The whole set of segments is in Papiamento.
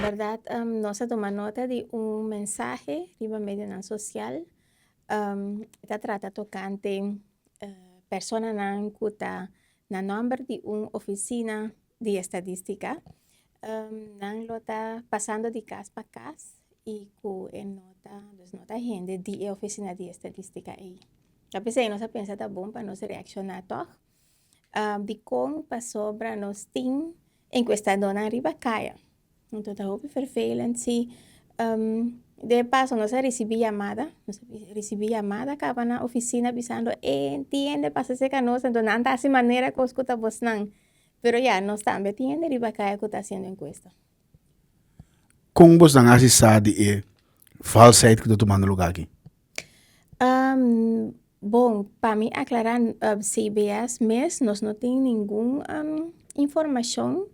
En bèrdat nos a tuma nota di un mensahe riba medionan sosial. E ta trata tokante personanan ku ta na nòmber di un ofisina di estadístika. Nan lo ta pasando di kas pa kas i ku e no ta, dus no ta hende di e ofisina di estadístika ei. Ta p'esei nos a pensa ta bon pa nos reakshoná tòg. Dikon? Pasobra nos tin enkuestadónan riba kaya. Anto ta hopi vervelend si de paso nos a risibí yamada, nos a risibí yamada kaba na ofisina bisando e tin hende pasa serka nos, anto nan ta hasi manera kos ku ta bosnan. Pero ya, nos tambe tin hende riba kaya ku ta hasiendo enkuesta. Kon bosnan a hasi sa di e valsheid ku ta tumando lugá aki? Bon, pa mi aklará CBS mes nos no tin ningun informashon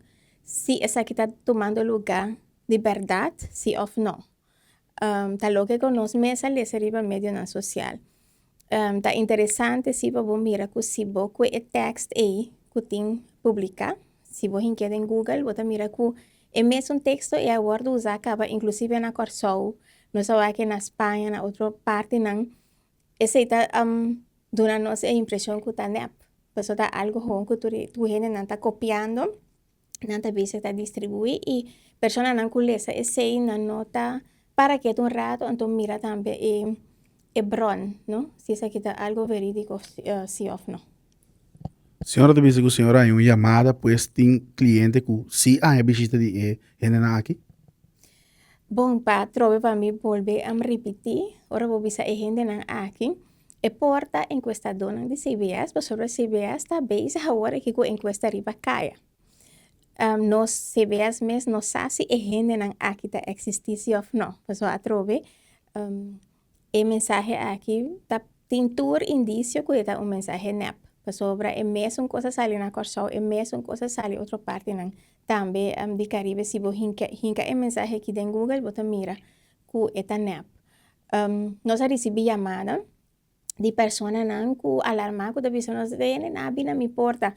si esaki ta tumando lugá di bèrdat, si òf no. Ta loke ku nos mes a lesa riba medionan sosial. Ta interesante si pa bo mira ku si bo kue e tèkst ei ku tin publiká, si bo hink'é den Google bo ta mira ku e mesun teksto ei a wòrdu usá kaba inklusive na Kòrsou, nos a wak na Spaña, na otro partinan. Esei ta duna nos e impreshon ku ta nèp, pasobra ta algu hon ku tur hendenan ta kopiando. Nan ta bisa ta distribuí i personanan ku lesa esei nan no ta para ketu un rato anto mira tambe e e bron no si esaki ta algo verídiko si òf no. Señora ta bisa ku señora haña un yamada pues tin kliente ku si haña bishita di e hendenan aki? Bon pa atrobe pa mi bolbe a ripití ora bo bisa e hendenan aki e por ta enkuestadónan di CBS pasobra CBS ta bezig awor aki ku enkuesta riba kaya. Nos CBS mes no sa si e hendenan aki ta eksistí si òf no. Pasobra atrobe e mensahe aki ta tin tur indisio ku e ta un mensahe nèp. Pasobra e mesun kos a sali na Kòrsou, e mesun kos a sali otro partinan tambe di Karibe. Si bo hinka hinka e mensahe aki den Google bo ta mira ku e ta nèp. Nos a risibí yamada di personanan ku alarmá ku ta bisa nos hende nan a bini na mi porta.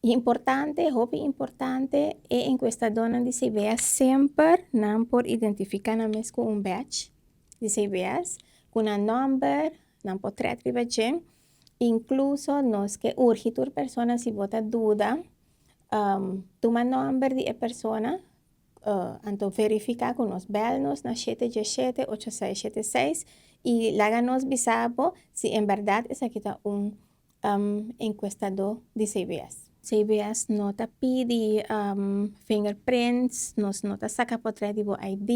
Importante, hopi importante e enkuestadónan di CBS semper nan por identifiká nan mes ku un badge di CBS ku nan nòmber, nan potrèt riba dje. Inkluso nos ke urgi tur persona si bo ta duda tuma nòmber di e persona Anto verifica cu nos bel nos na shete dje shete, ocho seis shete seis y laga nos bisa bo si en berdad esaki ta un encuestador di CBS. CBS no ta pidi fingerprints, nos no ta saca potret di bo ID.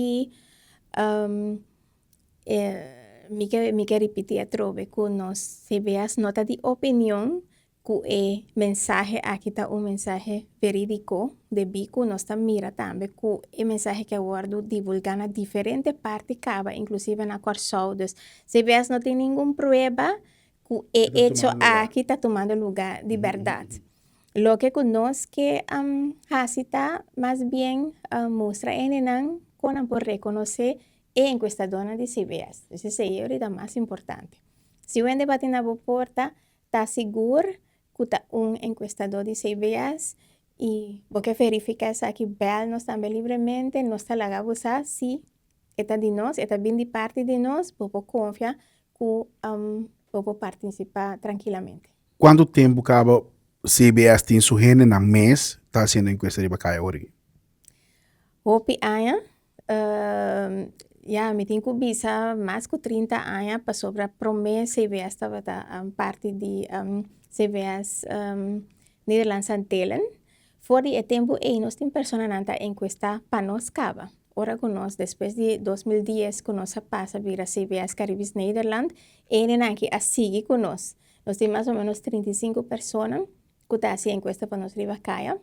Mi ke mi ke ripiti atrobe cu nos CBS no ta di opinion ku e mensahe aki ta un mensahe verídiko, debí ku nos ta mira tambe ku e mensahe ke a wòrdu divulgá na diferente parti kaba, inklusive na Kòrsou. Dus, CBS no tin ningun prueba ku e echo aki ta tumando lugá di bèrdat. Loke ku nos ke hasi ta mas bien mustra hendenan kon nan por rekonosé e enkuestadónan di CBS. Dus esei e orita mas importante. Si un hende bati na bo porta, Ta sigur ku ta un enkuestadó di CBS i bo ke verifiká esaki bèl nos tambe libremente, nos ta laga bo sa si e ta di nos, e ta bin di parti di nos, bo por konfia ku bo por partisipá trankilamente. Kuantu tempu kaba CBS tin su hendenan mes ta hasiendo enkuesta riba kaya ora aki? Hopi aña. Ya, mi tin ku bisa mas ku 30 aña pasobra promé CBS tabata parti di CBS Nederlandse Antillen. For di e tempu ei nos tin personanan ta enkuestá pa nos kaba. Ora ku nos despues di 2010 ku nos a pasa bira CBS Caribisch Nederland, e hendenan aki a sigui ku nos. Nos tin mas o ménos 35 persona ku ta hasi enkuesta pa nos riba kaya.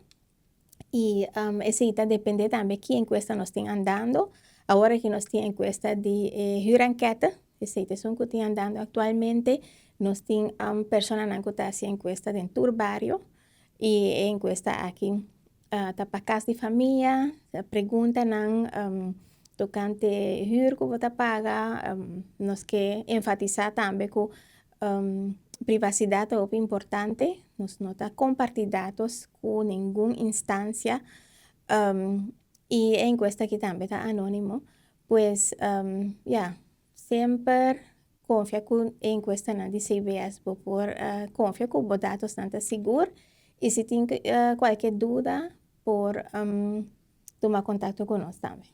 Y esey ta depende tambe ki encuesta nos tin andando. Awor aki nos tin encuesta di e huurenquete, esey ta esun cu tin andando actualmente. Nos tin personanan cu ta haci encuesta den tur bario y e encuesta aki ta pa cas di famia, preguntanan tocante huur cu bo ta paga. Nos ke enfatisa tambe cu Privacidad ta hopi importante, nos no ta comparti datos cu ningun instancia. I e enkuesta aki tambe ta anónimo. Pues, ja, semper konfia ku e enkuestanan di CBS, bo por konfia ku bo datonan ta sigur. I si tin kualke duda, por tuma kontakto ku nos tambe.